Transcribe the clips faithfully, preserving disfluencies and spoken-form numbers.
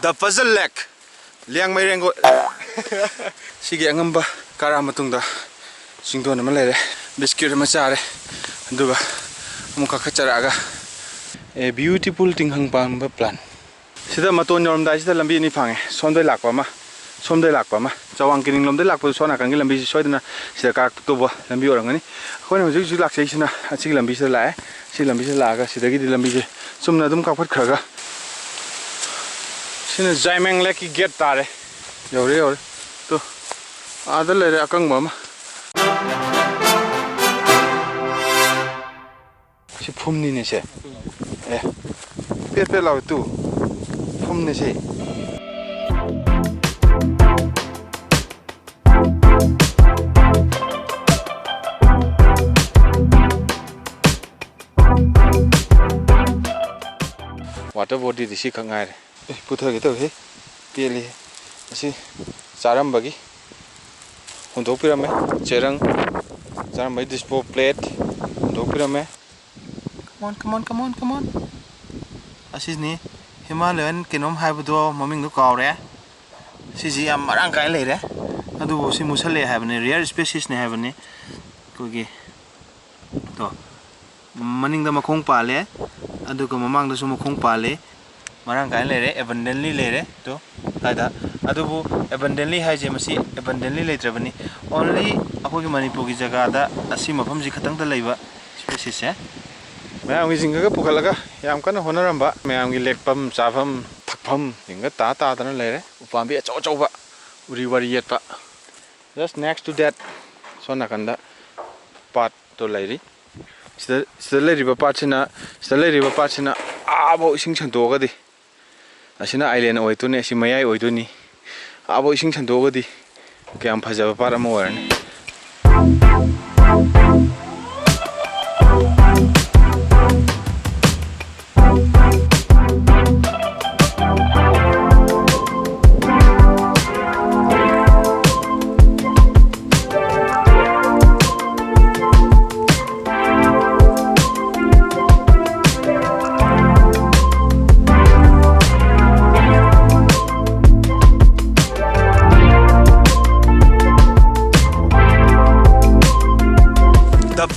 The Puzzle Lake, Liangmai ꯔꯦꯡꯒꯣꯜ꯫ ꯁꯤꯒꯤ ꯑꯉꯝꯕ ꯀꯥꯔꯛꯑ ꯃꯇꯨꯡꯗ ꯆꯤꯡꯗꯣꯟ ꯑꯃ ꯂꯩꯔꯦ, ꯕꯤꯁꯀꯤꯠ ꯑꯃ ꯆꯥꯔꯦ, ꯑꯗꯨꯒ ꯑꯃꯨꯛ ꯀꯥꯈꯠꯆꯔꯛꯑꯒ, a beautiful ꯇꯤꯡꯈꯪ ꯄꯥꯟꯕ ꯄ꯭ꯂꯥꯟ꯫ ꯁꯤꯗ ꯃꯇꯣꯟ ꯌꯧꯔꯝꯗꯥꯏꯁꯤꯗ ꯂꯝꯕꯤ ꯑꯅꯤ ꯐꯥꯡꯉꯦ, ꯁꯣꯝꯗꯩ ꯂꯥꯛꯄ ꯑꯃ, ꯁꯣꯝꯗꯩ ꯂꯥꯛꯄ ꯑꯃ꯫ ꯆꯋꯥꯡ ꯀꯤꯅꯤꯡ ꯂꯣꯝꯗꯩ ꯂꯥꯛꯄꯗꯨ ꯁꯣꯝ ꯅꯥꯀꯟꯒꯤ ꯂꯝꯕꯤꯁꯤ ꯁꯣꯏꯗꯅ ꯁꯤꯗ ꯀꯥꯔꯛꯇꯧꯕ ꯂꯝꯕꯤ ꯑꯣꯏꯔꯝꯒꯅꯤ꯫ ꯑꯩꯈꯣꯏꯅ ꯍꯧꯖꯤꯛ ꯍꯧꯖꯤꯛ ꯂꯥꯛꯆꯩꯁꯤꯅ ꯑꯁꯤꯒꯤ ꯂꯝꯕꯤꯁꯤꯗ ꯂꯥꯛꯑꯦ꯫ ꯁꯤ ꯂꯝꯕꯤꯁꯤꯗ ꯂꯥꯛꯑꯒ ꯁꯤꯗꯒꯤꯗꯤ ꯂꯝꯕꯤꯁꯦ ꯆꯨꯝꯅ ꯑꯗꯨꯝ ꯀꯥꯞꯈꯠꯈ꯭ꯔꯒ, ꯁꯤꯅ ꯖꯥꯏꯃꯦꯡ ꯂꯦꯛꯀꯤ ꯒꯦꯠ ꯇꯥꯔꯦ꯫ ꯌꯧꯔꯦ, ꯌꯧꯔꯦ꯫ ꯇꯨ, ꯑꯥꯗ ꯂꯩꯔꯦ ꯑꯀꯪꯕ ꯑꯃ꯫ ꯁꯤ ꯐꯨꯝꯅꯤꯅꯦ ꯁꯦ꯫ ꯑꯦ, ꯄꯦꯠ ꯄꯦꯠ ꯂꯥꯎꯋꯦ ꯇꯨ꯫ ꯐꯨꯝꯅꯦ ꯁꯤ꯫ ꯋꯥꯇꯔ ꯕꯣꯗꯤꯗꯤ ꯁꯤ ꯈꯛ ꯉꯥꯏꯔꯦ꯫ ꯑꯦ, ꯄꯨꯊꯒꯦ ꯇꯧꯏꯍꯦ꯫ ꯄꯦꯜꯂꯤꯍꯦ꯫ ꯑꯁꯤ ꯆꯥꯔꯝꯕꯒꯤ ꯍꯨꯟꯗꯣꯛꯄꯤꯔꯝꯃꯦ꯫ ꯆꯦꯔꯪ, ꯆꯥꯔꯝꯕꯒꯤ ꯗꯤꯁꯄꯣ ꯄ꯭ꯂꯦꯠ ꯍꯨꯟꯗꯣꯛꯄꯤꯔꯝꯃꯦ꯫ Come on, come on, come on, come on. ꯑꯁꯤꯅꯤ ꯍꯤꯃꯥꯂꯌꯟ ꯀꯩꯅꯣꯝ ꯍꯥꯏꯕꯗꯣ, ꯃꯃꯤꯡꯗꯣ ꯀꯥꯎꯔꯦ꯫ ꯁꯤꯁꯤ ꯌꯥꯝ ꯃꯔꯥꯡ ꯀꯥꯏꯅ ꯂꯩꯔꯦ, ꯑꯗꯨꯕꯨ ꯁꯤ ꯃꯨꯠꯁꯜꯂꯛꯑꯦ ꯍꯥꯏꯕꯅꯤ, ꯔꯦꯌꯔ ꯁ꯭ꯄꯦꯁꯤꯁꯅꯦ ꯍꯥꯏꯕꯅꯤ꯫ ꯑꯩꯈꯣꯏꯒꯤ ꯇꯣ, ꯃꯅꯤꯡꯗ ꯃꯈꯣꯡ ꯄꯥꯜꯂꯦ, ꯑꯗꯨꯒ ꯃꯃꯥꯡꯗꯁꯨ ꯃꯈꯣꯡ ꯄꯥꯜꯂꯦ꯫ ꯃꯔꯥꯡ ꯀꯥꯏꯅ ꯂꯩꯔꯦ, ꯑꯦꯕꯟꯗꯦꯟꯂꯤ ꯂꯩꯔꯦ꯫ ꯇꯣ, ꯁ꯭ꯋꯥꯏꯗ꯫ ꯑꯗꯨꯕꯨ ꯑꯦꯕꯟꯗꯦꯟꯂꯤ ꯍꯥꯏꯁꯦ ꯃꯁꯤ ꯑꯦꯕꯟꯗꯦꯟꯂꯤ ꯂꯩꯇ꯭ꯔꯕꯅꯤ꯫ ꯑꯣꯟꯂꯤ ꯑꯩꯈꯣꯏꯒꯤ ꯃꯅꯤꯄꯨꯔꯒꯤ ꯖꯒꯥꯗ ꯑꯁꯤ ꯃꯐꯝꯁꯤ ꯈꯛꯇꯪꯗ ꯂꯩꯕ ꯁ꯭ꯄꯦꯁꯤꯁꯁꯦ꯫ ꯃꯌꯥꯝꯒꯤ ꯖꯤꯡꯒꯒ ꯄꯨꯈꯠꯂꯒ ꯌꯥꯝ ꯀꯟꯅ ꯍꯣꯠꯅꯔꯝꯕ ꯃꯌꯥꯝꯒꯤ ꯂꯦꯛꯐꯝ, ꯆꯥꯐꯝ, ꯊꯛꯐꯝ ꯖꯤꯡꯒ ꯇꯥ ꯇꯥꯗꯅ ꯂꯩꯔꯦ꯫ ꯎꯄꯥꯝꯕꯤ ꯑꯆꯧ ꯑꯆꯧꯕ, ꯎꯔꯤ ꯋꯥꯔꯤ ꯌꯦꯠꯄ꯫ Just next to that, ꯁꯣꯝ ꯅꯥꯀꯟꯗ ꯄꯥꯠꯇꯣ ꯂꯩꯔꯤ꯫ ꯁꯤꯗ, ꯁꯤꯗ ꯂꯩꯔꯤꯕ ꯄꯥꯠꯁꯤꯅ, ꯁꯤꯗ ꯂꯩꯔꯤꯕ ꯄꯥꯠꯁꯤꯅ ꯑꯥꯐꯧ ꯏꯁꯤꯡ ꯁꯟꯗꯣꯛꯑꯒꯗꯤ, ꯑꯁꯤꯅ ꯑꯥꯏꯂꯦꯟ ꯑꯣꯏꯗꯣꯏꯅꯤ, ꯑꯁꯤ ꯃꯌꯥꯏ ꯑꯣꯏꯗꯣꯏꯅꯤ꯫ ꯑꯥꯐꯧ ꯏꯁꯤꯡ ꯁꯟꯗꯣꯛꯑꯒꯗꯤ ꯀꯌꯥꯝ ꯐꯖꯕ ꯄꯥꯠ ꯑꯃ ꯑꯣꯏꯔꯅꯤ꯫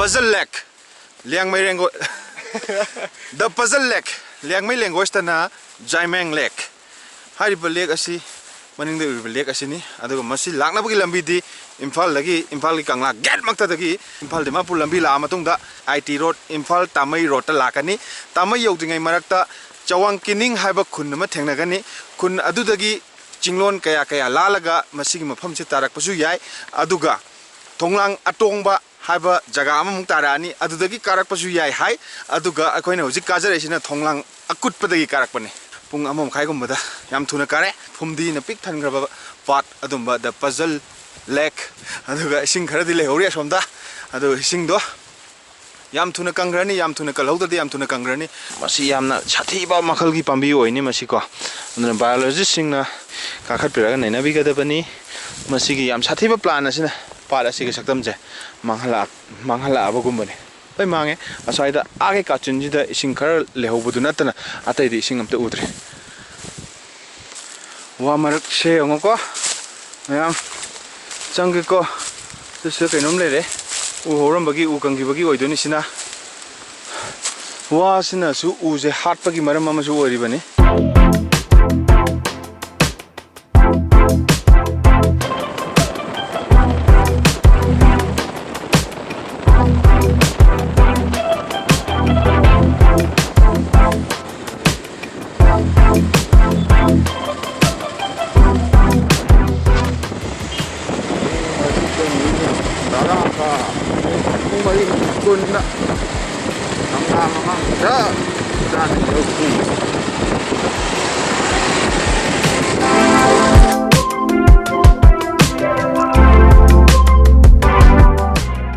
Puzzle Lake, Liangmai language, The Puzzle Lake, Liangmai languageꯇꯅ ꯖꯥꯏꯃꯦꯡ Lake꯫ ꯍꯥꯏꯔꯤꯕ lake ꯑꯁꯤ, ꯃꯅꯤꯡꯗ ꯎꯔꯤꯕ lake ꯑꯁꯤꯅꯤ꯫ ꯑꯗꯨꯒ ꯃꯁꯤ ꯂꯥꯛꯅꯕꯒꯤ ꯂꯝꯕꯤꯗꯤ ꯏꯝꯐꯥꯜꯗꯒꯤ, ꯏꯝꯐꯥꯜꯒꯤ ꯀꯪꯂꯥ gateꯃꯛꯇꯗꯒꯤ ꯏꯝꯐꯥꯜ ꯗꯤꯃꯥꯄꯨꯔ ꯂꯝꯕꯤ ꯂꯥꯛꯑ ꯃꯇꯨꯡꯗ I T road, ꯏꯝꯐꯥꯜ ꯇꯥꯃꯩ roadꯇ ꯂꯥꯛꯀꯅꯤ꯫ ꯇꯥꯃꯩ ꯌꯧꯗ꯭ꯔꯤꯉꯩ ꯃꯔꯛꯇ ꯆꯋꯥꯡ ꯀꯤꯅꯤꯡ ꯍꯥꯏꯕ ꯈꯨꯟ ꯑꯃ ꯊꯦꯡꯅꯒꯅꯤ꯫ ꯈꯨꯟ ꯑꯗꯨꯗꯒꯤ ꯆꯤꯡꯂꯣꯟ ꯀꯌꯥ ꯀꯌꯥ ꯂꯥꯜꯂꯒ ꯃꯁꯤꯒꯤ ꯃꯐꯝꯁꯤ ꯇꯥꯔꯛꯄꯁꯨ ꯌꯥꯏ꯫ ꯑꯗꯨꯒ ꯊꯣꯡꯂꯥꯡ ꯑꯇꯣꯡꯕ ꯍꯥꯏꯕ ꯖꯒꯥ ꯑꯃꯃꯨꯛ ꯇꯥꯔꯛꯑꯅꯤ, ꯑꯗꯨꯗꯒꯤ ꯀꯥꯔꯛꯄꯁꯨ ꯌꯥꯏ ꯍꯥꯏ꯫ ꯑꯗꯨꯒ ꯑꯩꯈꯣꯏꯅ ꯍꯧꯖꯤꯛ ꯀꯥꯖꯔꯛꯏꯁꯤꯅ ꯊꯣꯡꯂꯥꯡ ꯑꯀꯨꯠꯄꯗꯒꯤ ꯀꯥꯔꯛꯄꯅꯤ꯫ ꯄꯨꯡ ꯑꯃ ꯃꯈꯥꯏꯒꯨꯝꯕꯗ ꯌꯥꯝ ꯊꯨꯅ ꯀꯥꯔꯦ꯫ ꯐꯨꯝꯗꯤꯅ ꯄꯤꯛ ꯊꯟꯈ꯭ꯔꯕ ꯄꯥꯠ ꯑꯗꯨꯝꯕ The Puzzle Lake꯫ ꯑꯗꯨꯒ ꯏꯁꯤꯡ ꯈꯔꯗꯤ ꯂꯩꯍꯧꯔꯤ ꯑꯁꯣꯝꯗ꯫ ꯑꯗꯨ ꯏꯁꯤꯡꯗꯣ ꯌꯥꯝ ꯊꯨꯅ ꯀꯪꯈ꯭ꯔꯅꯤ, ꯌꯥꯝ ꯊꯨꯅ ꯀꯜꯍꯧꯗ꯭ꯔꯗꯤ ꯌꯥꯝ ꯊꯨꯅ ꯀꯪꯈ꯭ꯔꯅꯤ꯫ ꯃꯁꯤ ꯌꯥꯝꯅ ꯁꯥꯊꯤꯕ ꯃꯈꯜꯒꯤ ꯄꯥꯝꯕꯤ ꯑꯣꯏꯅꯤ ꯃꯁꯤꯀꯣ꯫ ꯑꯗꯨꯅ biologistꯁꯤꯡꯅ ꯀꯥꯈꯠꯄꯤꯔꯒ ꯅꯩꯅꯕꯤꯒꯗꯕꯅꯤ꯫ ꯃꯁꯤꯒꯤ ꯌꯥꯝ ꯁꯥꯊꯤꯕ plant ꯑꯁꯤꯅ ꯄꯥꯠ ꯑꯁꯤꯒꯤ ꯁꯛꯇꯝꯁꯦ ꯃꯥꯡꯍꯜꯂꯛ-, ꯃꯥꯡꯍꯜꯂꯛꯑꯕꯒꯨꯝꯕꯅꯤ꯫ ꯂꯣꯏ ꯃꯥꯡꯉꯦ꯫ ꯑꯁ꯭ꯋꯥꯏꯗ ꯑꯥꯒꯤ ꯀꯥꯆꯤꯟꯁꯤꯗ ꯏꯁꯤꯡ ꯈꯔ ꯂꯩꯍꯧꯕꯗꯨ ꯅꯠꯇꯅ ꯑꯇꯩꯗꯤ ꯏꯁꯤꯡ ꯑꯝꯇ ꯎꯗ꯭ꯔꯦ꯫ ꯋꯥ ꯃꯔꯛꯁꯦ ꯌꯦꯡꯉꯣꯀꯣ ꯃꯌꯥꯝ, ꯆꯪꯒꯦꯀꯣ꯫ ꯁꯤꯗ ꯀꯩꯅꯣꯝ ꯂꯩꯔꯦ꯫ ꯎ ꯍꯧꯔꯝꯕꯒꯤ, ꯎ ꯀꯪꯈꯤꯕꯒꯤ ꯑꯣꯏꯗꯣꯏꯅꯤ ꯁꯤꯅ꯫ ꯋꯥꯁꯤꯅꯁꯨ ꯎꯁꯦ ꯍꯥꯠꯄꯒꯤ ꯃꯔꯝ ꯑꯃꯁꯨ ꯑꯣꯏꯔꯤꯕꯅꯤ꯫ ꯄꯨꯡ ꯃꯔꯤ ꯀꯨꯟꯗ ꯀꯪꯂꯥ ꯃꯃꯥꯡꯗ ꯆꯥꯅ ꯌꯧꯈꯤ꯫